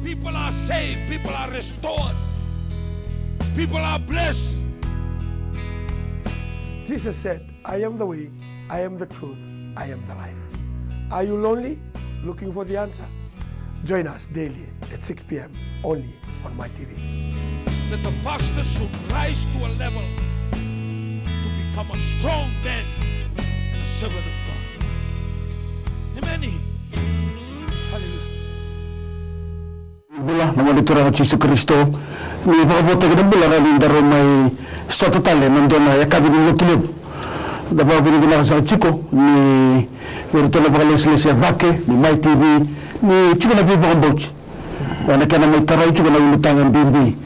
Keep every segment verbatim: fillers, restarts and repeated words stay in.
People are saved, people are restored, people are blessed. Jesus said, "I am the way, I am the truth, I am the life." Are you lonely, looking for the answer? Join us daily at six p.m. only on My T V. That the pastor should rise to a level to become a strong man and a servant of God. Amen. Hallelujah. Bula na Gone Turaga o Jisu Karisito. Ni vakavotaki na bula, rawa ni daru mai sota tale na dua na yakavi ni lotu levu. Da vakavinavinaka saka tiko ni vei iratou na vakalesilesi e cake ni Mai T V, ni tiko na veivakabauti ena kena mai tarai tiko na ulutaga bibi.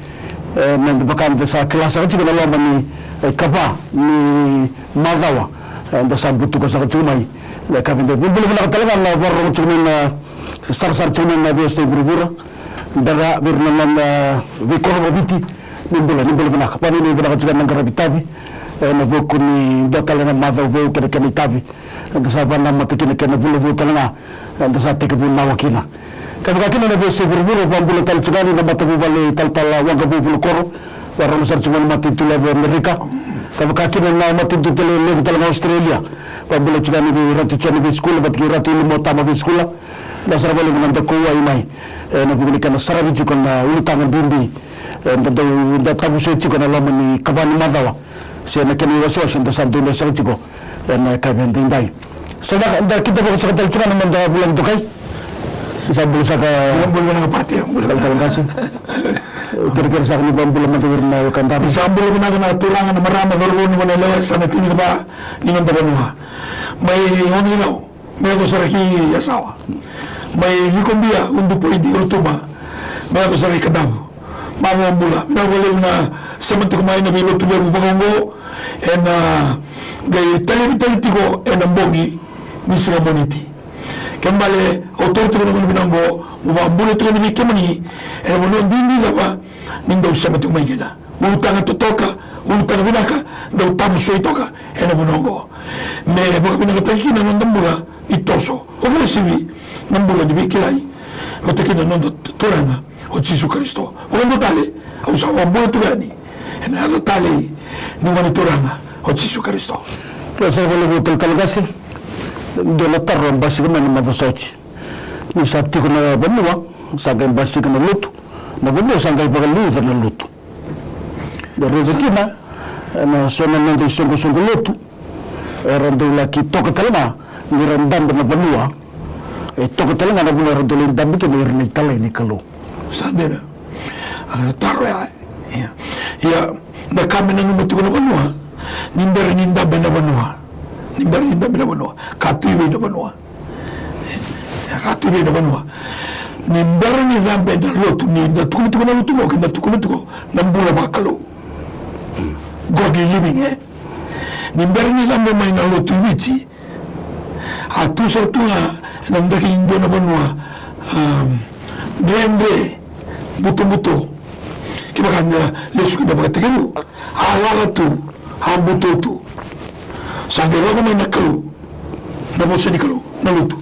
E, me vaka eda sa kila saka tiko na loma ni, e, ikava ni macawa, e, eda sa butuka saka tiko mai. E, ka vei, ni bula vinaka tale ga na vakarorogo tiko mai na, sarasara tiko mai na veiyasai vuravura. Dara vei ira na nona veikoro vakaviti. Ni bula, ni bula vinaka. Vakanuinui vinaka tiko na qaravi tavi, e, ena vuku ni dua tale na macawa vou kei na kena itavi. Eda sa vakanamata kina kei na vulavula tale ga eda sa tekivu nawa kina. Ka vaka kina na veiyasai vuravura, vakabula tale tiko yani na matavuvale italatala Waqavuvu na koro, vakarorogo sara tiko mai na matanitu levu e Amerika. Ka vaka kina na matanitu tale levu tale ga Australia. Vakabula tiko yani vei Ratu Joni Veisikula vata kei Ratu Ulumo Tama Veisikula. Da sara vakalevu na da kauwai mai, e, ena vuku ni kena saravi tiko na ulutaga bibi, e, da dau, da tavusoi tiko ena loma ni ikava ni macawa se na kena iwasewase da sa dau mai saka tiko ena yakavi edaidai. Sa da, da kidavaki saka tale tiko na noda vulagi dokai. Ni sa bula saka. Bula vinaka Pate, bula vinaka. Talatala qase. Kerekere saka ni vakabula mada vei ira na wekada. Ni sa bula vinaka na turaga, na marama, cauravou, na goneyalewa, sa na tini ka va ni noda vanua. Mai Onoilau me yaco sara ki Yasawa, mai Cikobia, Udupoidi, Rotuma, me yaco sara i Kadavu. Mavoa bula, vinaka vakalevu na sema tiko mai na veilotu levu vakaoqo, ena qai talevi tale tiko ena bogi ni siga Moniti. Kena ibalebale au taura tiko na gauna vinaka oqo meu vakabula tiko yani vei kemuni ena vanua bibi cava ni dau sema tiko mai kina. Ulutaga totoka, ulutaga vinaka, dau tavusoi toka ena vanua oqo. Me vakavinakataki kina na noda bula ni toso, vakauasivi na bula ni veikilai vata kina na noda Turaga o Jisu Karisito. Vakadua tale, au sa vakabula tiko yani ena yaca talei ni Gone Turaga o Jisu Karisito. Kila sara vakalevu talatala qase, dua na taro e basika mai na macawa sa oti. Ni sa tiko na vanua, sa qai basika na lotu. Na vanua sa qai vakaliuca na lotu. Da raica kina ena so na noda isoqosoqo lotu, era dau laki toka tale ga ni ra dabe na vanua. E toka tale ga na vanua era dau lai dabe kina ira na italai ni Kalou. Sa dina. A, taro ya. Ia, ia, na ka me nanuma tiko na vanua, ni bera ni dabe na vanua, ni bera ni dabe na vanua, ka tu i vei na vanua? E, ka tu i vei na vanua? Ni bera ni cabe na lotu, ni da tukuna tiko na lotu qo, keda tukuna tiko na bula vakalou, godly living, e? Ni bera ni cabe mai na lotu i Viti, a tu sara tu ga ena draki ni dua na vanua, um, dredre, butobuto. Kevaka ni lesu ki na vakatekivu, a lala tu, a buto tu. Sa qai lako mai na Kalou, na vosa ni Kalou, na lotu.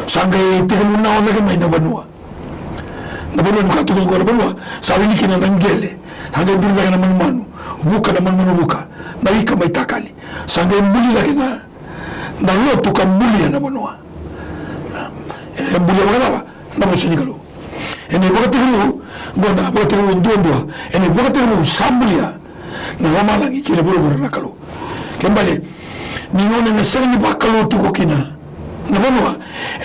Sa qai tekivu nawa cake mai na vanua. Na vanua ni ka tukuna qo na vanua, sa wili kina na qele. Sa qai duri cake na manumanu, vuka na manumanu vuka, na ika mai takali. Sa qai buli cake na, na lotu ka bulia na vanua. E bulia vakacava? Na vosa ni Kalou. Ena ivakatekivu, qo na vakatekivu duadua. Ena ivakatekivu sa bulia na lomalagi kei na vuravura na Kalou. Kena ibalebale, ni gauna ena sega ni vakalou tiko kina na vanua,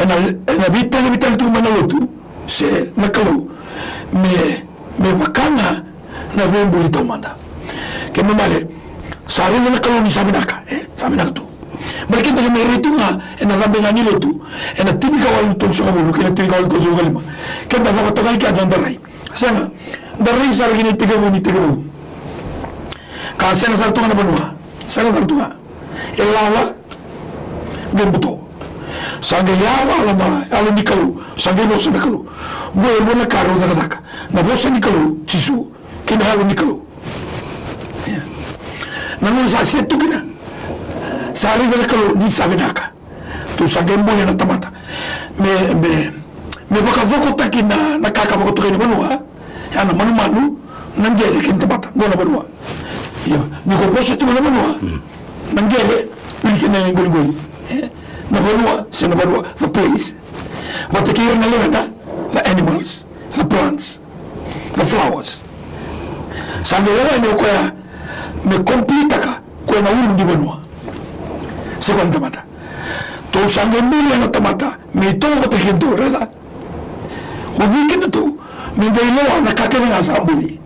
ena, ena veitalevi tale tiko mai na lotu se na Kalou me, me vaka ga na veibuli taumada. Kena ibalebale, sa raica na Kalou ni sa vinaka, e, sa vinaka tu. Baleta keda qai mai rai tu ga ena cabe ga ni lotu ena tinikawalu tolusagavulu kei na tinikawalu tolusagavulu ka lima. Keda cava toka i kea na noda rai? Sega. Da rai sara ki na itekivu ni tekivu. Ka sega sara tu ga na vanua. Sega sara tu ga. E lala, qai buto. Sa qai yalala na Yalo ni Kalou. Sa qai vosa na Kalou. Qo e rua na ka rau cakacaka. Na vosa ni Kalou, Jisu, kei na Yalo ni Kalou. Ia. Na gauna sa se tu kina, sa raica na Kalou ni sa vinaka. Tou sa qai bulia na tamata me, me, me vakacokotaki na, na ka ka vakatoka a na manumanu, na qele kei na tamata, qo na vanua. Io, ni ko vosa tiko na vanua, na qele, wili kina na iqoliqoli. E, na vanua, se na vanua, the place. Vata kei ira na lewena, the animals, the plants, the flowers. Sa qai lewena o koya me completaka koya na ulu ni vanua. Se koya na tamata. Tou sa qai bulia na tamata me itovo vata kei kedatou, raica. Ucui kedatou me qai lewa na ka kece ga sa buli.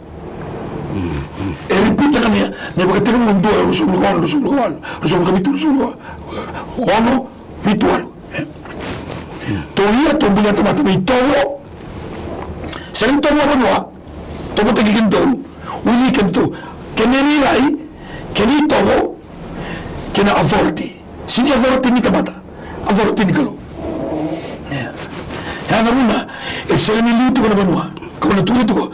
E ripitaka na, na iVakatekivu dua, ruasagavulu ka ono, ruasagavulu ka walu, ruasagavulu ka vitu, ruasagavulu ka ono, vitu, walu. Tou ia, tou bulia na tamata me itovo. Sega ni tovo na vanua, tovotaki kedatou, ucui kedatou. Kena irairai, kena itovo, kei na authority. Sega ni authority ni tamata, authority ni Kalou. Ia, ia na vuna e sega ni liu tiko na vanua. Kau na tukuna tiko,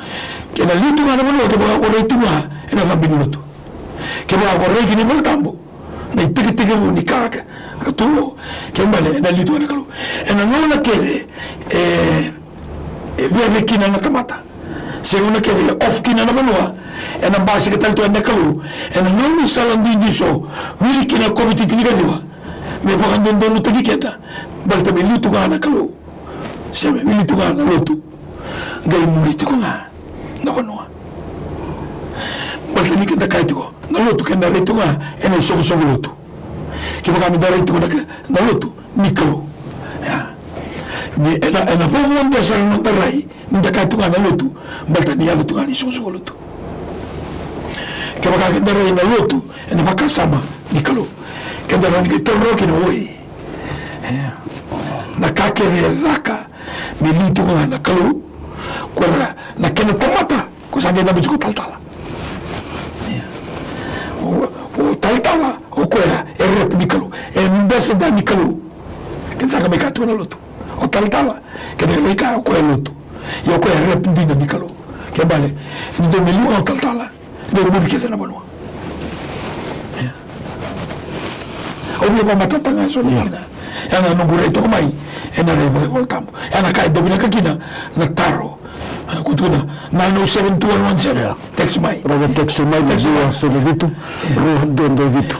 kena liu tiko ga na vanua kevaka ko rai tu ga ena cabe ni lotu. Kevaka ko rai ki na iVolatabu, na itekitekivu ni ka ka tu, kena ibalebale ena liu tu ga na Kalou. Ena gauna kece e, e veve kina na tamata, se gauna kece e off kina na vanua, ena basika tale tu ga na Kalou ena nona sala duidui so, wili kina na COVID tinikaciwa, me vakadodonutaki keda, baleta me liu tu ga na Kalou, se me wili tu ga na lotu, qai muri tiko ga na vanua. Baleta ni keda kaya tiko na lotu, keda rai tiko ga ena isoqosoqo lotu. Kevaka meda rai tiko na ka, na lotu ni Kalou. Ia. Ni ena, ena vakavuqa sara na noda rai nida kaya tiko ga na lotu, baleta ni yaco tiko ga ni soqosoqo lotu. Kevaka keda rai na lotu ena vakasama ni Kalou, keda rawa ni qai taroga kina, oi, e, na ka kece e caka me liu tiko ga na Kalou, ko ira na kena tamata, ko sa qai dabe tiko o talatala. Ia. O, o talatala, o koya e rep ni Kalou, e ambassador ni Kalou. Keda sa qai mai kaya tiko na lotu, o talatala, keda qai mai kaya o koya e lotu. Ia o koya e rep dina ni Kalou. Kena ibalebale, ni dua me liu ga o talatala, dua e muri kece na vanua. Ia. Au via vakamatata ga e so na tikina. Ia na noqu rai toka mai ena rai vakaivolatabu. Ia na ka e dau vinaka kina na taro. E, ko tukuna nine oh seven two one one seven. Ia. Text mai. Rau text mai na zero seven vitu, rua dua dua vitu.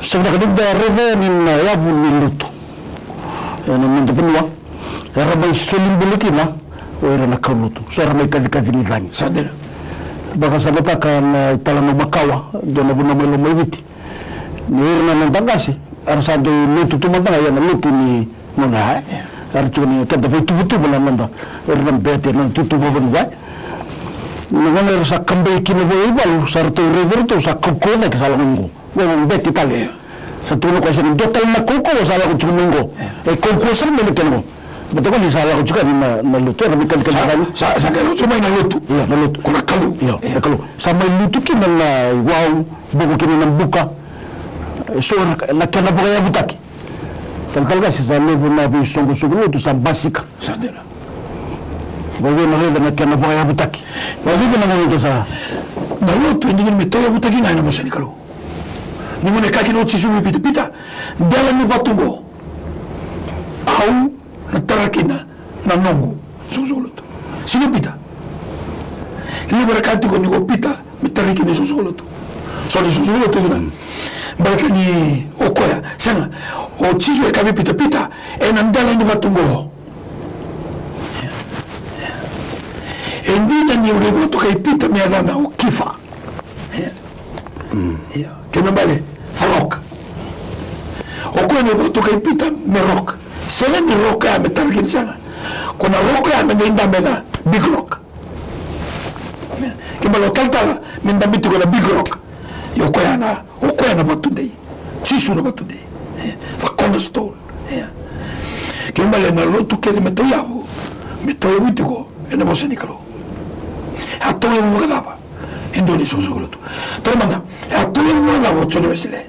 Sa vinaka ni da raica yani na yavu ni lotu ena noda vanua. Era mai soli bula kina o ira na kaulotu, so era mai kacikaci ni cagi. Sa dina. Vakasamataka na italanoa makawa, dua na vanua mai Lomaiviti. Ni o ira na noda qase era sa dau lotu tu mada ga, ia na lotu ni gauna ya, e. Era tiko ni keda veituvatuva na noda, o ira na bete, na tutu vakavanua, e. Na gauna era sa kabai kina vua i valu, sa ratou raici iratou sa kaukauwa cake, sa lako i qo. Qo bete tale. Sa tukuna o koya, sega, dua tale na kaukauwa sa lako tiko mai qo. E kaukauwa sara mai na kena qo. Baleta o koya ni sa lako tiko yani na, na lotu, era mai kacikaci tale. Sa, sa, sa qai lako tiko mai na lotu. Ia, na lotu. Ko na Kalou. Ia, na Kalou. Sa mai lutu kina na iwau, boko kina na buka. E so na, na kena vakayavutaki. Talatala qase, sa levu na veisoqosoqo lotu sa basika. Sa dina. Vei na raica na kena vakayavutaki. Vei na gauna sa, na lotu e dodonu me tauyavutaki ga ena vosa ni Kalou. Ni gauna e kaya kina o Jisu vei Pita, Pita, dela ni vatu qo au na tara kina na noqu soqosoqo lotu. Sega ni o Pita. Levu era kaya tiko ni o Pita me tarai kina na isoqosoqo lotu. So na isoqosoqo lotu kina. Baleta ni o koya, sega, o Jisu e kaya vei Pita, Pita, ena dela ni vatu qo. E dina ni o ni vakatokai Pita me yacana o Kifa. Ia. Ia. Kena ibalebale, the rock. O koya ni vakatokai Pita me rock. Sega ni rock ya me tara kina, sega. Ko na rock ya me qai dabe ena big rock. Kena ibalebale o talatala me dabe tiko ena big rock. Ia o koya na, o koya na vatu dei. Jisu na vatu dei. Ia. The cornerstone. Ia. Kena ibalebale na lotu kece me tauyavu, me tauyavu tiko ena vosa ni Kalou. A tauyavu vakacava? E dua na isoqosoqo lotu. Tara mada, e a tauyavu vakacava o Jone Wesele?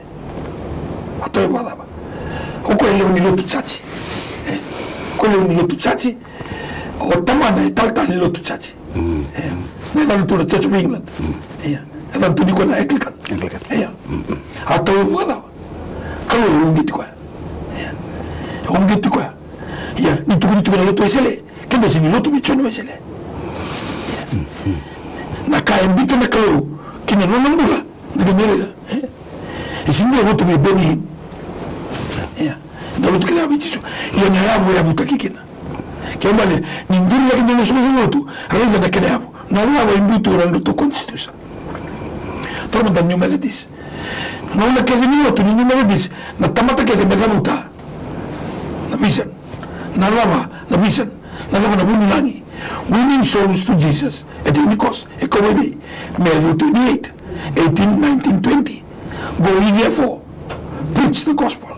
A tauyavu vakacava? O koya e lewe ni lotu church. E, o koya e lewe ni lotu church. O tamana e talatala ni lotu church. E, na yacana tu na Church of England. Ia, na yacana tu ni koya na Anglican. Anglican. Ia. A tauyavu vakacava? Kalou e uqeti koya. Ia. E uqeti koya. Ia, ni tukuni tiko na lotu Wesele. Keda sega ni lotu vei Jone Wesele. Na ka e biuta na Kalou ki na nona bula, na ka me raica, e? E sega ni dua e votu vei Benny Hinn. Ia, da lotu kece ga vei Jisu. Ia na yavu e yavutaki kina. Kena ibalebale, ni duri cake e dua na soqosoqo lotu, raica na kena yavu. Na cava e biu tu na nodratou constitution. Taura mada na New Methodist. Na gauna kece ni lotu ni New Methodist, na tamata kece me cavuta na vision. Na cava na vision? Na cava na vunilagi? Winning souls to Jesus at any cost. E kau mai vei? Matthew twenty-eight, eighteen, nineteen, twenty. Go ye therefore, preach the gospel.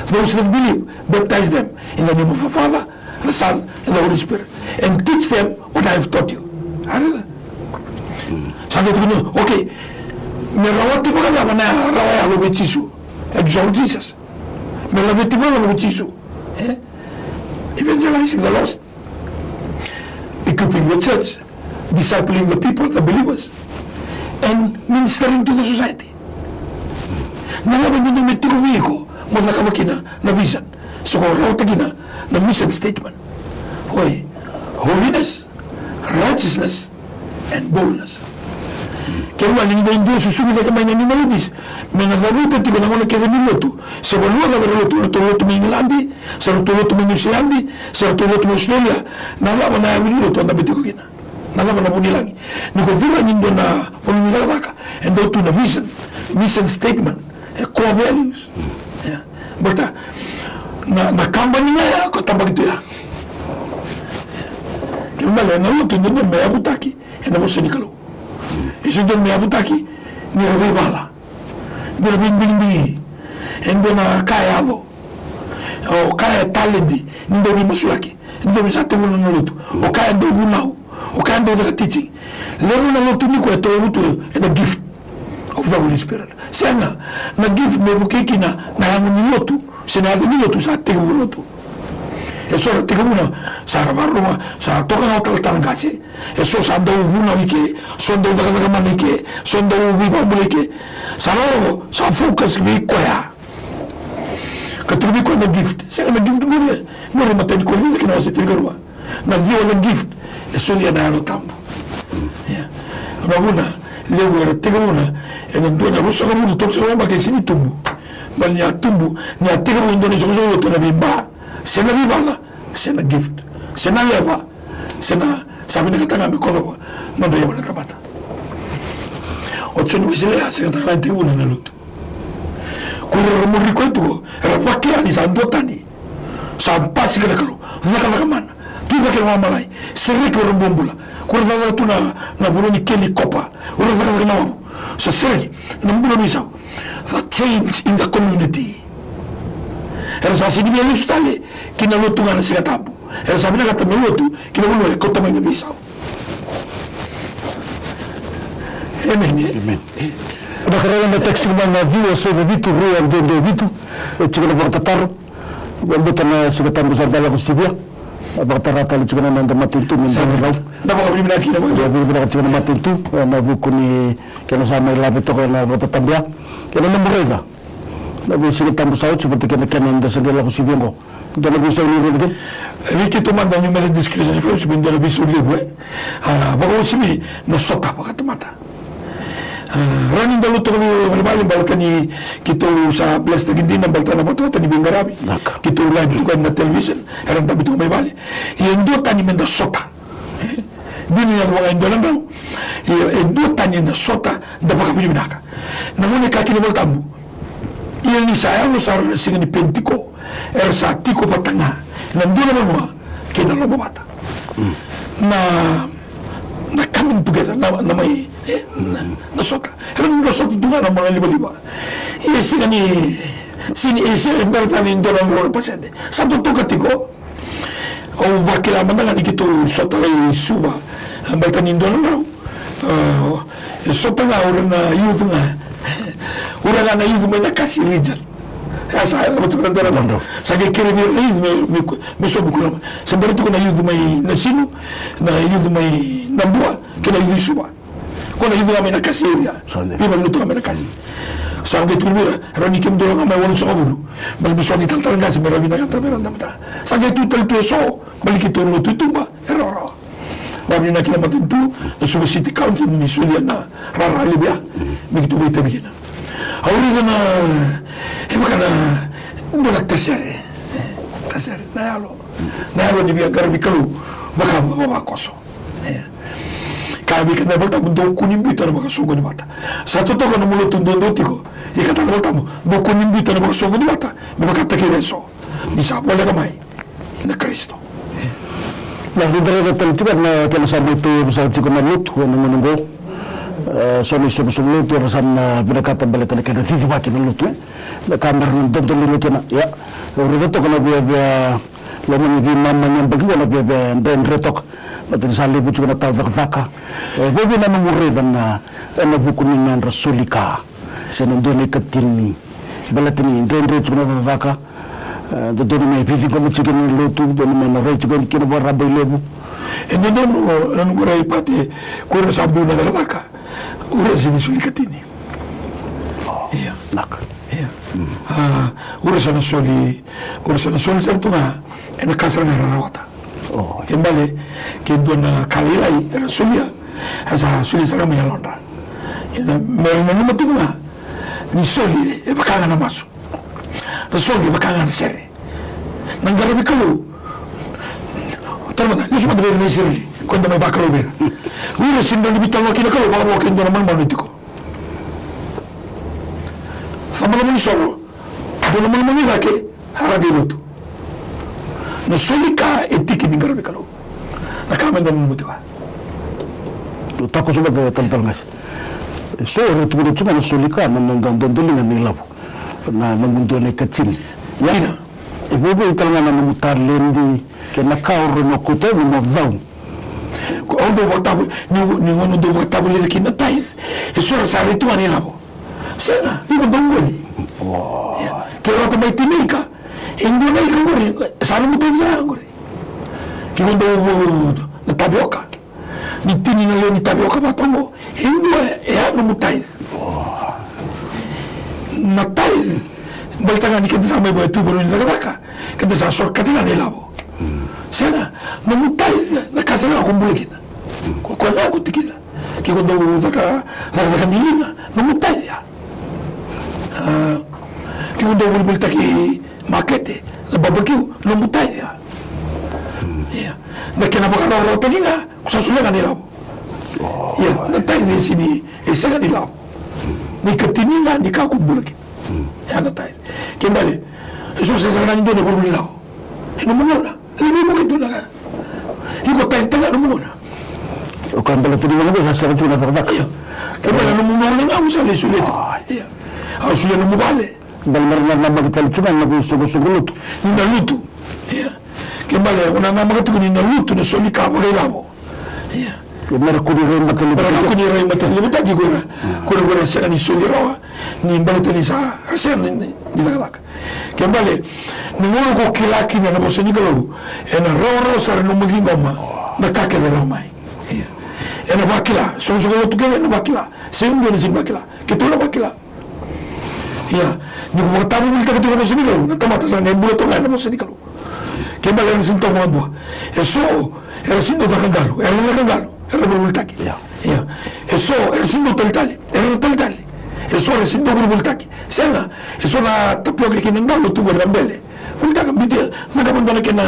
Those that believe, baptize them in the name of the Father, the Son, and the Holy Spirit, and teach them what I have taught you. Haleluya. Sa qai tukuna, okay, me rawati vakacava na rawa yalo vei Jisu? Exalt Jesus. Me laveti vakacava vei Jisu? E? Evangelizing the lost, equipping the church, discipling the people, the believers, and ministering to the society. Na cava e dodonu me tiko vei iko mo cakava kina na vision, se ko rawata kina na mission statement? Oi, holiness, righteousness, and boldness. Kena ibalebale ni dua e susugi cake mai na New Methodist me na cavuta tiko na gauna kece ni lotu, se vanua cava era lotu, ratou lotu mai Igiladi, se ratou lotu mai Niusiladi, se ratou lotu mai Australia, na cava na yavu ni lotu o dabe tiko kina? Na cava na vunilagi? Ni ko curu yani e dua na vanua ni cakacaka, e dau tu na vision, mission statement, e core values. Ia. Baleta na, na kabani ga ya ko tabaki tu ya. Kena ibalebale na lotu e dodonu me yavutaki ena vosa ni Kalou. E sega ni dodonu me yavutaki ni ra veivala. Dua na veibigibigi, e dua na ka e yaco, o kaya e taledi ni dau veimasulaki, ni dau veisatevula na lotu, o kaya e dau vunau, o kaya e dau caka teaching. Levu na lotu nikua e tauyavu tu ena gift of the Holy Spirit. Sega, na gift me vukei kina na yago ni lotu, se na yago ni lotu sa tekivu lotu. E so na tekivuna sa ra vakarorogo, sa toka na talatala qase. E so sa dau vunau i ke, so dau cakacaka mana i ke, so dau veivakabulai i ke. Sa vakarorogo, sa focus vei koya. Ka tukuni koya na gift. Sega, na gift qori, qori e matai ni Korinica na wase tinikarua. Na ciwa na gift e solia na Yalo Tabu. Ia. Na vuna levu era tekivuna ena dua na ruasagavulu, tolusagavulu na yabaki e sega ni tubu. Baleta ni a tubu, ni a tekivu e dua na isoqosoqo lotu ena veiba, se na veivala, se na gift, se na leva, se na, sa vinakata ga me kocova na nodra yawa na tamata. O Joni Wesele a sega tale ga ni tekivuna na lotu. Ko ira era muri koya tiko era vakila ni sa duatani. Sa basika na Kalou, cakacaka mana, tu cake na lomalagi, sereki ira na bobula. Ko ira cakacaka tu na, na vanua ni keli kopa, ko ira cakacaka na wavu, sa sereki na bula ni sau. The change in the community. Era sa sega ni via lesu tale ki na lotu ga na Siga Tabu. Era sa vinakata me lotu ki na vanua e kauta mai na veisau. Emeni. Emeni. Vakarau na text mai na ciwa saiva vitu rua dua dua vitu. E tiko na vakatataro. Vakabauta na Siga Tabu sa da lako sivia. Vakatara tale tiko na noda matanitu me da rau. Da vakavinavinaka kina. Da vakavinavinaka tiko na matanitu ena vuku ni kena sa mai lave toka ena vakatatabua. Kena nomu raica na vei Siga Tabu sa oti vata kei na kena eda sa qai lako sivia oqo. Dua na veisau ni raica kina. Vei keitou mada New Methodist Christian Fellowship, dua na veisau levu, e. A, vakauasivi na sota vakatamata. A, rawa ni da lotu toka veivalevale baleta ni keitou sa bless-taki dina baleta na vatavata ni veiqaravi. Vinaka. Keitou live tu ga ena television, era dabe tu ga mai vale. Ia e dua tani me da sota. E, dina ni yaco vaka e dua na drau. Ia e dua tani na sota, da vakavinavinaka. Na gauna e kaya kina na iVolatabu, ia ni sa yaco sara na siga ni Penitiko, era sa tiko vata ga ena dua na vanua kei na lomavata. Mm. Na, na coming together, na, na mai, e, na, na sota. Era dau sota tu ga na mona livaliva. Ia e sega ni, sega ni, e sega ni bera tale ni dua na drau na pasede. Sa totoka tiko. Au vakila mada ga ni keitou sota i Suva, baleta ni dua na drau. A, e sota ga o ira na youth ga. O ira ga na youth mai Nakasi region. E sa yaco vata na dua na drau. Sa qai kerei ira na youth me, me, me sobu kina. Sa bera tiko na youth mai Nasinu, na youth mai Nabua, kei na youth i Suva. Ko na youth ga mai Nakasi area. Sa dina. Veivalu tu ga mai Nakasi. Sa qai tukuni vei ira, rawa ni kemudou ga mai walusagavulu. Baleta me so na italatala qase me ra vinakata me ra dabe tale. Sa qai tu tale tu e so, baleta keitou lotu i tuba, e rawarawa. Vavinavinaka kina matanitu, na Suva City Council ni solia na rara levu ya me keitou vakaitavi kina. Au raica na, e vaka na, dua na tasere, e, tasere, na yalo, na yalo ni via qaravi Kalou vaka, vaka, vakakoso. E. Kaya vei keda na iVolatabu, dou kua ni biuta na vakasoqoni vata. Sa totoka na nomu lotu duadua tiko. Ia kaya na iVolatabu, dou kua ni biuta na vakasoqoni vata me vakataki ira eso ni sa voleka mai na Karisito. Na, ni da raica tale tiko na kena sa mai tauyavu sara tiko na lotu ena gauna oqo. E, so na isoqosoqo lotu era sa na vinakata baleta na kena cicivaki na lotu, e. Na ka me ra na dodoliga kina. Ia, au raica toka na viavia loma ni veimama ni yabaki qo, na viavia dredre toka. Baleta ni sa levu tiko na tau cakacaka. E, vakaevei na nomu raica na, ena vuku ni nodra soli ka se na dua na ikatini, baleta ni dredre tiko na cakacaka. E, dodonu me veiciqomi tiko na lotu, dodonu me na rai tiko kina vakarabailevu. E dodonu, na noqu rai, Pate, ko ira sa bau na cakacaka, o ira sa sega ni soli ikatini. Ia. Naka. Ia. Mm. A, o ira sa na soli, o ira sa na soli sara tu ga ena ka sara ga era rawata. O. Kena ibalebale, ke dua na ka lailai era solia, era sa solia sara mai yalodra. Ia, me ra nanuma tiko ga ni soli e vaka ga na masu. Na soli e vaka ga na sere. Na qaravi Kalou. Taura mada, lesu mada vei ira na Isireli, ko eda mai vakalou vei ira. O ira sega ni rawa ni veitalanoa kei na Kalou vakavo kei na dua na manumanu e tiko. Caba na moni soro, dua na manumanu e cake, a ra qai lotu. Na soli ka e tiki ni qaravi Kalou. Na ka me da nanuma tiko. Takoso mada, talatala Qase. So era tukuna tiko ga na soli ka na noda dodoliga na ilavo. Na, na nomu dua na ikatini. Ia, e vovou tale ga na nomu taledi kei na ka o rawa ni kauta yani mo cau. Ko au dau vakatavu, ni, ni gauna dau vakatavulica kina na tithe, e so era sa rai tu ga na ilavo. Sega, iko dau qoli. Ke rauta mai tini na ika, e dua na ika qori, sa nomu tithe sara ga qori. Ke iko dau, na tavioka. Ni tini na lewe ni tavioka vata oqo, e dua, e a nomu tithe. Na tithe, baleta ga ni keda sa mai vaka tu vanua ni cakacaka, keda sa shortcut ga na ilavo. Sega, nomu tithe, na ka sara ga ko bula kina. Ko, ko ya ko tikica. Ke ko dau caka, cakacaka ni liga, nomu tithe ya. A, ke ko dau volivolitaki makete, na barbecue, nomu tithe ya. Ia. Na kena vakarawarawataki ga, ko sa solia ga na ilavo. Ia, na tithe e sega ni, e sega ni lavo. Ni ikatini ga ni ka ko bula kina. Ia na tithe. Kena ibalebale, e so sa sega ga ni dua na vuravura ni lavo. E nomu gauna. Levu i vuke tu na ka. Iko tithe tale ga nomu gauna. O ka baleta ni gauna sa sega tu na cakacaka. Ia. Kena ibalebale nomu gauna ga au sa lai solia tu. Ia. Au solia nomu vale. Baleta me ra na namaki tale tu ga na veisoqosoqo lotu. Ni na lutu. Ia. Kena ibalebale o na namaka tiko ni na lutu na soli ka vakailavo. Ia. Ke me ra kua ni rai matalevutaki. Me ra kua ni rai matalevutaki ko ira. Ko ira ko ira sega ni soli rawa. Ni baleta ni sa ra sega ni, ni, ni cakacaka. Kena ibalebale, ni gauna ko kila kina na vosa ni Kalou, ena rawarawa sara nomu ciqoma na ka kece e lako mai. Ia. Ena vakila, soqosoqo lotu kece ena vakila. Sega ni dua na sega ni vakila. Keitou na vakila. Ia, ni ko vakatavulivolitaka tiko na vosa ni Kalou, na tamata sa qai bula toka ena vosa ni Kalou. Kena ibalebale era sega ni tau vakadua. E so era sega ni dau caka qalu, era na caka qalu, era volivolitaki. Ia. Ia. E so era sega ni dau talitali, era na talitali. E so era sega ni dau volivolitaki. Sega, e so na tapioka kei na qalu tu qori na bele. Volitaka, biuta, cakava dua na kena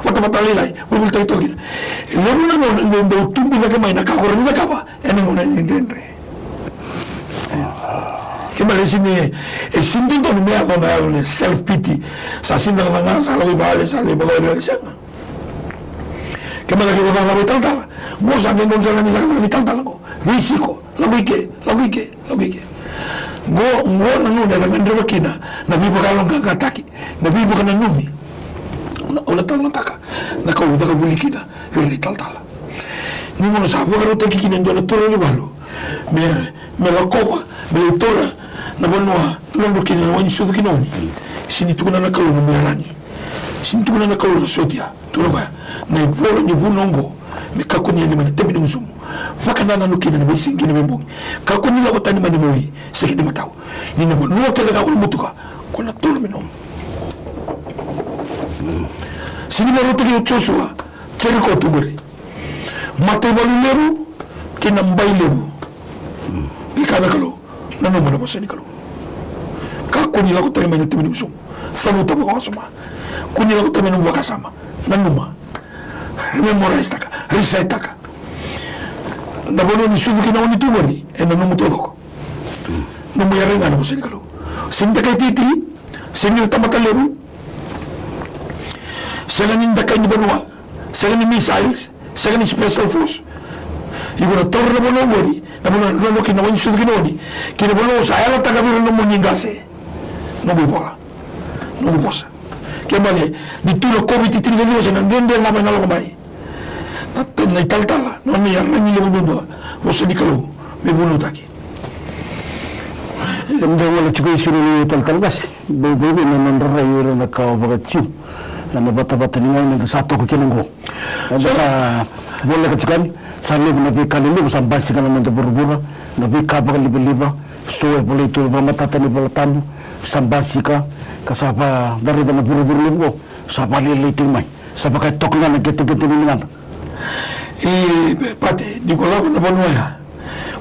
vatavata lailai, volivolitaki toka kina. E levu na gauna e dau tubu cake mai na ka ko rawa ni cakava ena gauna ni dredre. Kena ibalebale e sega ni, e sega ni dodonu me yaco na yalo ni self pity. Sa sega ni cakacaka ga, sa lako i vale, sa lai vakayacori, sega. Kena ibalebale ke o cakacaka vakaitalatala, qo sa qai donu sara ga ni cakacaka ni talatala qo. Veisiko, lako i ke, lako i ke, lako i ke. Qo, qo na gauna era gadreva kina na veivakayaloqaqataki, na veivakananumi. Au na, au na talanoataka na ka au caka vuli kina vei ira na italatala. Ni gauna sa vakarautaki kina e dua na turaga ni valu me, me lakova, me lai taura na vanua drodro kina na wai ni sucu ki na oni. Sega ni tukuna na Kalou na nomu iyaragi. Sega ni tukuna na Kalou na sotia. Tukuna o koya, na ivola ni vunau oqo me kakua ni yali mai na tebenigusumu. Vakanananu kina ena veisiga kei na veibogi. Kakua ni lako tani mai na mawi se ki na imatau. Ni na vanua kece ga ko na butuka, ko na taura me nomu. Sega ni vakarautaki o Josua Jeriko tu qori. mataivalu levu kei na bai levu. Ni kaya na Kalou, nanuma na vosa ni Kalou. Kakua ni lako tani mai na timi ni gusumu. Cavuta vakawasoma. Kua ni lako tani mai na nomu vakasama. Nanuma. Memorize taka, recite taka. Na vanua ni sucu kina oni tu qori, ena nomu taucoko. Nomu iyaragi ga na vosa ni Kalou. Sega ni dakai titi, sega ni tamata levu, sega ni dakai ni vanua, sega ni missiles, sega ni special force. Iko na taura na vanua qori, na vanua, na vanua kina oni sucu kina oni, kei na vanua sa yalataka vei ira na nomuni qase. Nomu ivola, nomu vosa. Kena ibalebale ni tu na COVID tinikaciwa, se na dredre cava ena lako mai. Na, na italatala, na nona iyaragi levu duadua, vosa ni Kalou me vunautaki. Eda gole tiko i Isireli, italatala qase, vei, vei, vei na nodra rai o ira na kawa vakaJiu ena vatavata ni gauna eda sa toka kina oqo. Eda sa voleka tiko yani, sa levu na veika lelevu sa basika na noda vuravura, na veika vakalivaliva, so e volai tu vakamatata na iVola Tabu, sa basika, ka sa vakaraica na vuravura levu oqo, sa vakalailai tiko mai, sa vaka e toka ga na qeteqete ni ligada. E, Pate, ni ko lako na vanua ya,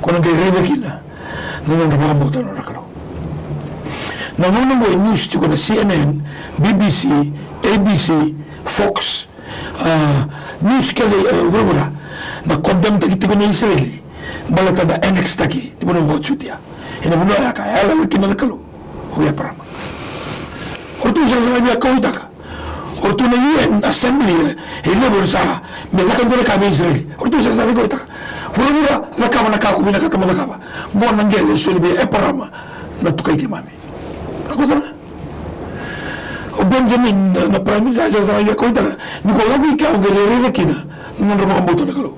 ko na qai raica kina na nodra vakabauta na nodra Kalou. Na gauna oqo e news tiko na C N N, B B C, A B C, Fox, a, news kece, e, vuravura, na condemn taki tiko na Isireli baleta na annex taki ni vanua vakaJutia. Ena vanua ya ka yalataka kina na Kalou vei Eparama. O ratou sega sara ni via kauwaitaka. O ratou na U N Assembly, e, e levu era sa me caka dua na ka vei Isireli. O ratou sega sara ni kauwaitaka. Vuravura, cakava na ka ko vinakata mo cakava. Qo na qele e soli vei Eparama na tukai keimami. Tako sara. O Benjamin, na, na Prime Minister, sega sara ni via kauwaitaka. Ni ko lako i kea, o qai raica kina na nodra vakabauta na Kalou.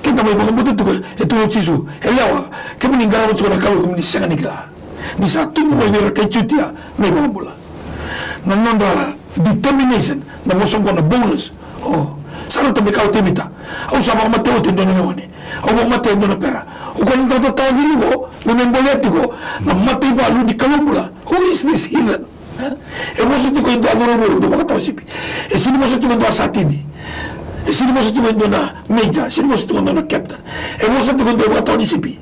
Keda mai vakabauta tiko, e tukuna o Jisu, yalewa, kemuni qarava tiko na Kalou, kemuni sega ni kila ni sa tubu mai vei ira na kai Jutia na iVakabula. Na nodra determination, na vosa oqo na boldness. O, sa rauta me kaya o Tevita, au sa vakamatea oti e dua na lewe gone, au vakamatea e dua na pera. O koya na tamata tawa cili qo, me mai bolea tiko na mataivalu ni Kalou bula. Who is this heathen? E? E vosa tiko e dua cauravou, dua vakatawa sipi. E sega ni vosa tiko e dua satini. E sega ni vosa tiko e dua na major, e sega ni vosa tiko e dua na captain. E vosa tiko e dua vakatawa ni sipi.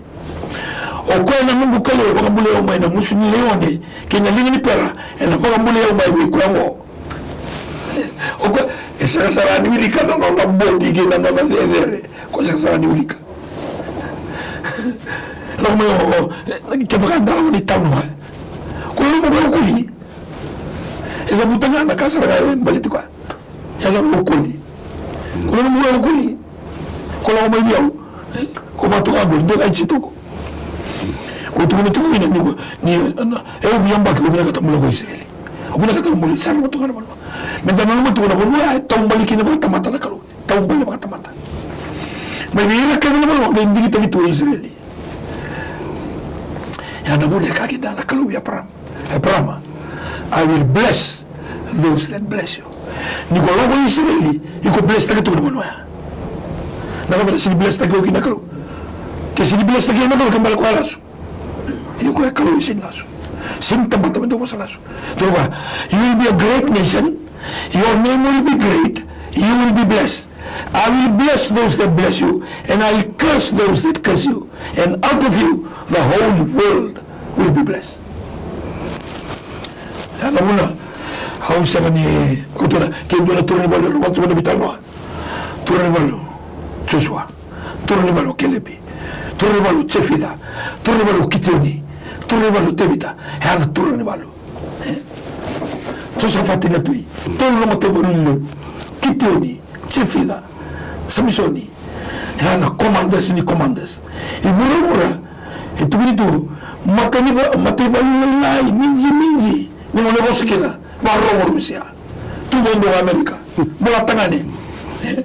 O koya na noqu Kalou e vakabulai au mai na gusu ni laione kei na liga ni pera, ena vakabulai au mai vei koya oqo. O koya e sega sara ni wilika na nona bodi kei na nona cecere. Koya e sega sara ni wilika. Lako mai o, e, kevaka e dua na gone i Talanoa, ko na nomu vei au koli. E cavuta ga na ka sara ga e baleti koya. E a lako mai o koli. Ko na nomu vei au koli. Ko lako mai vei au. E, ko vatu ga koli, dua ga i titoko. Ko tukuna tiko kina ni ko, ni, e, au via baki, au vinakata mo lako i Isireli. Au vinakata mo lako i Isireli, mo toka na vanua. Meda nanuma tiko na vanua e taubale kina vakatamata na Kalou. Taubale vakatamata. Mai vei ira kece na vanua qai digitaki tu o Isireli. Ya na vuna e kaya kina na Kalou vei Eparama, Eparama, I will bless those that bless you. Ni ko lako i Isireli, iko bless taka tu na vanua ya. Na cava na sega ni bless taki au kina na Kalou? Ke sega ni bless taki au na Kalou, ke bale koya lasu. Io, koya e Kalou e sega ni lasu. Sega ni tamata me dau vosa lasu. Tukuna vua, you will be a great nation, your name will be great, you will be blessed. I will bless those that bless you, and I will curse those that curse you, and out of you the whole world will be blessed. Ya na vuna au sega ni kauta na, ke dua na turaga ni valu e rawata tiko na veitalanoa. Turaga ni valu Josua. Turaga ni valu o Kelepi. Turaga ni valu o Jefica. Turaga ni valu o Kitioni. Turaga ni valu o Tevita. E a na turaga ni valu. E? Josafati na tui. Tolu na mataivalu lelevu. Kitioni, Jefica, Samisoni. E a na commanders ni commanders. I vuravura e tukuni tu, matai ni va-, mataivalu lailai, miji, miji. Ni gone vosa kina, vakarorogo Rusia. Tu vakadua o Amerika. Bula tagane. E?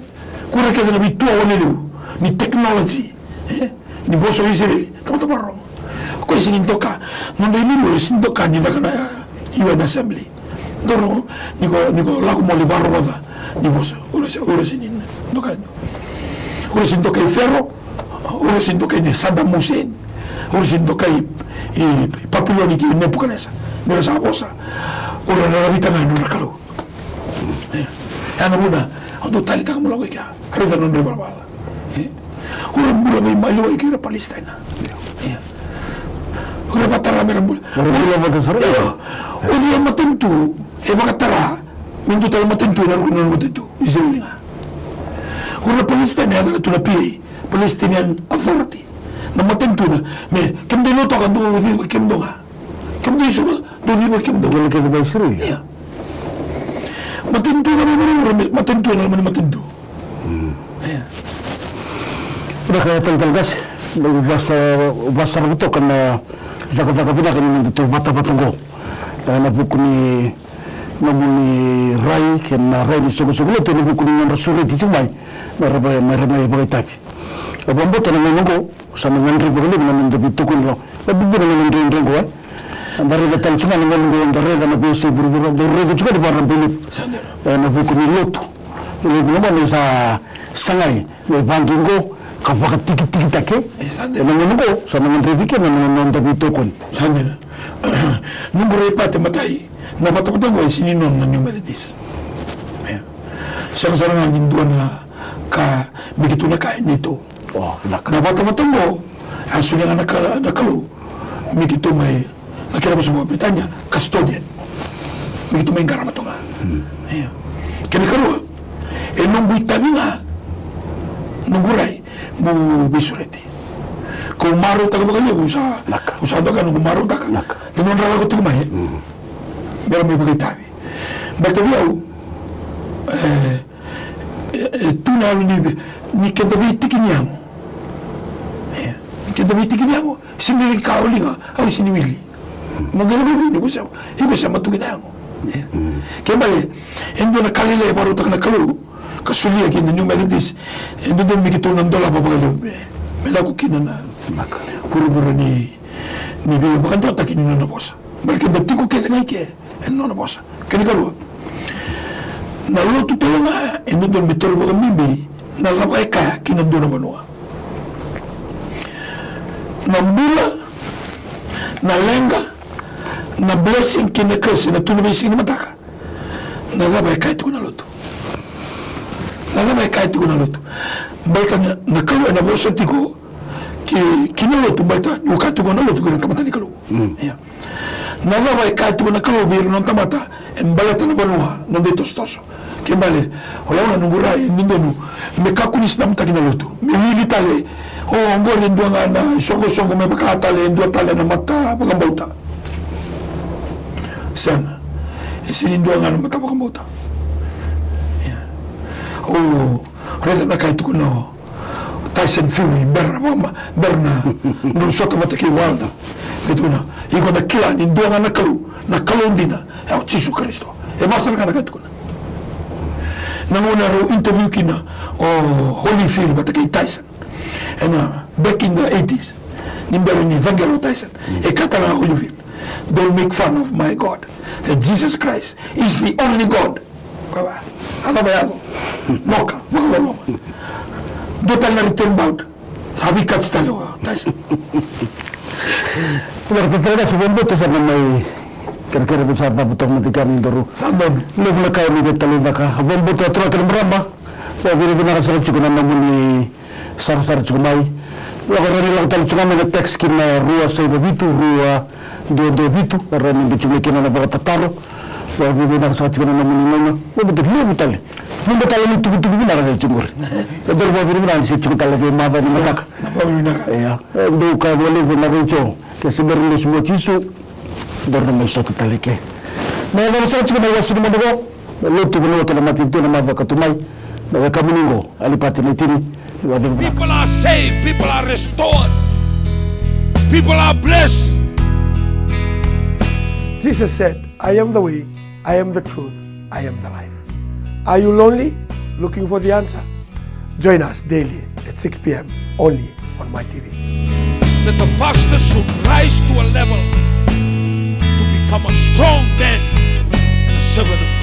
Kura kece na veitua o lelevu ni technology, e, ni vosa o Isireli, tamata vakarorogo. Ko e sega ni doka, nodra iliuliu e sega ni doka ni caka na U N Assembly. Doro, ni ko, ni ko lako mo lai vakarogoca ni vosa. Ura se, ura sega ni doka. Ura sega ni doka i Fero, ura sega ni doka i Saddam Hussein, ura sega ni doka i, i Papiloni kei Nepukanesa. Ni ra sa vosa, ura na lavita ga na nodra kalou. E, ya na vuna, Au dau taleitaka mo lako i kea. Raica na nodra ivalavala. E? O ira bula mai maliwai kei ira Palesitaina. Ia. O ira vakatara me ra bula. O ira bula vata sara. Ia. O ira matanitu e vakatara me dua tale matanitu ena ruku ni nona matanitu. Isireli ga. O ira Palesitaina e yaco na tu na P A, Palestinian Authority. Na matanitu na me kemudou lotu ka dou ucidi kemudou ga. Kemudou i Suva, dou civaki kemudou. Qele kece mai Isireli. Ia. Matanitu cava e vuravura me matanitu ena loma ni matanitu. Ia. Vinaka talatala qase, na vasa, vasarava toka na cakacaka vinaka ni nodatou vatavata qo. Ena vuku ni nomuni rai kei na rai ni soqosoqo lotu ena vuku ni nodra sureti tiko mai me ra mai, me ra mai vakaitavi. Au vakabauta na gauna oqo sa na gadrevi vakalevu na noda veitokoni. Au vakabibitaka na gauna dredre oqo, e. Da raica tale tiko ga na gauna oqo, da raica na veiyasai vuravura, da raica tiko ga ni vakarau levu. Sa dina. Ena vuku ni lotu. Levu na gauna sa sagai me vaqo ka vakatikitikitaki. E, sa dina. Ena gauna oqo sa na gadrevi kina na noda veitokoni. Sa dina. Noqu rai, Pate, matai, na vatavata oqo e sega ni nona na New Methodist. Ia. Sega sara ga ni dua na ka me keitou na kaya ni tou. O, vinaka. Na vatavata oqo a solia ga na Ka-, na Kalou me keitou mai, na kena vosa vakaBritania, custodian. Me keitou mai qarava toka ga. Ia. Kena ikarua, e noqu itavi ga, noqu rai, meu veisureti. Kau marautaka vakalevu, au sa, au sa doka noqu marautaka. Vinaka. Na nodra lako tiko mai, e. Me ra mai vakaitavi. Baleta vei au, e, e, e tu na yalo ni, ni keda veitiki ni yago. E, ni keda veitiki ni yago. Sega ni ka o liga, au sega ni wili. Mo qai lako vei ni ko sema, iko sema tu kina yago. E. Kena ibalebale, e dua na ka lailai e vakarautaka na Kalou ka solia ki na New Methodist, e dodonu me keitou na dolava vakalevu me, me lako kina na vuravura ni, ni veivakadewataki ni nona vosa. Baleta keda tiko kece ga i ke ena nona vosa. Kena ikarua, na lotu tale ga e dodonu me taura vakabibi na cava e kaya ki na dua na vanua. Na bula, na leqa, na blessing kei na curse ena tu ena veisiga ni mataka. Na cava e kaya tiko na lotu? Na cava e kaya tiko na lotu? Baleta na, na Kalou ena vosa tiko ki, ki na lotu, baleta ni o kaya tiko na lotu kei na tamata ni Kalou. Ia. Na cava e kaya tiko na Kalou vei ira na nona tamata e baleta na vanua, noda itosotoso. Kena ibalebale, o yau na noqu rai, e dodonu me kakua ni sinamitaki na lotu, me wili tale. O, oqori e dua ga na isoqosoqo me vaka tale e dua tale na mata vakabauta. Sega. E sega ni dua ga na mata vakabauta. Ia. O, raica na ka e tukuna o Tyson Fury, bera na vakama, bera na drau sota vata kei Wilder. E tukuna, iko na kila ni dua ga na Kalou, na Kalou dina, e o Jisu Karisito. E vaka sara ga na ka e tukuna. Na gauna rau interview kina o Holyfield vata kei Tyson. Ena back in the eighties. Ni bera ni caqera o Tyson. E kaya tale ga o Holyfield, "Don't make fun of my God. That Jesus Christ is the only God." Kava. A cava e yaco? Noka, vakaloloma. Dua tale na written bout. Sa veikati tale o Tyson. Vinaka talatala, sa vakabauta sa na mai kerekere vei sa cavuta mada kina ni daru. Sa donu. Levu na ka ni veitalanoataka. Vakabauta turaga kei na marama. Vakavinavinaka sara tiko na nomuni sarasara tiko mai. Lako, rawa ni lako tale tiko mai na text ki na rua saiva vitu, rua dua dua vitu, rawa ni biu tiko mai kina na vakatataro. Vakavinavinaka sara tiko na nomuni gauna. Vakabauta levu tale. Vuqa tale ni tukutuku vinaka sa tiko qori. E daru vakavinavinaka ni se tiko tale vei macawa ni mataka. Na vakavinavinaka. Ia. E dau kaya vakalevu na retio, ke se bera ni lesu mai o Jisu, daru na mai sota tale i ke. Me yacova sara tiko na iwase ni macawa qo. Na lotu, vanua kei na matanitu ena macawa ka tu mai. Na wekamuni qo, Alipati Naitini, ni vakacegu vinaka. People are saved, people are restored, people are blessed. Jesus said, "I am the way, I am the truth, I am the life." Are you lonely, looking for the answer? Join us daily at six p.m. only on My T V. That the pastor should rise to a level to become a strong man and a servant of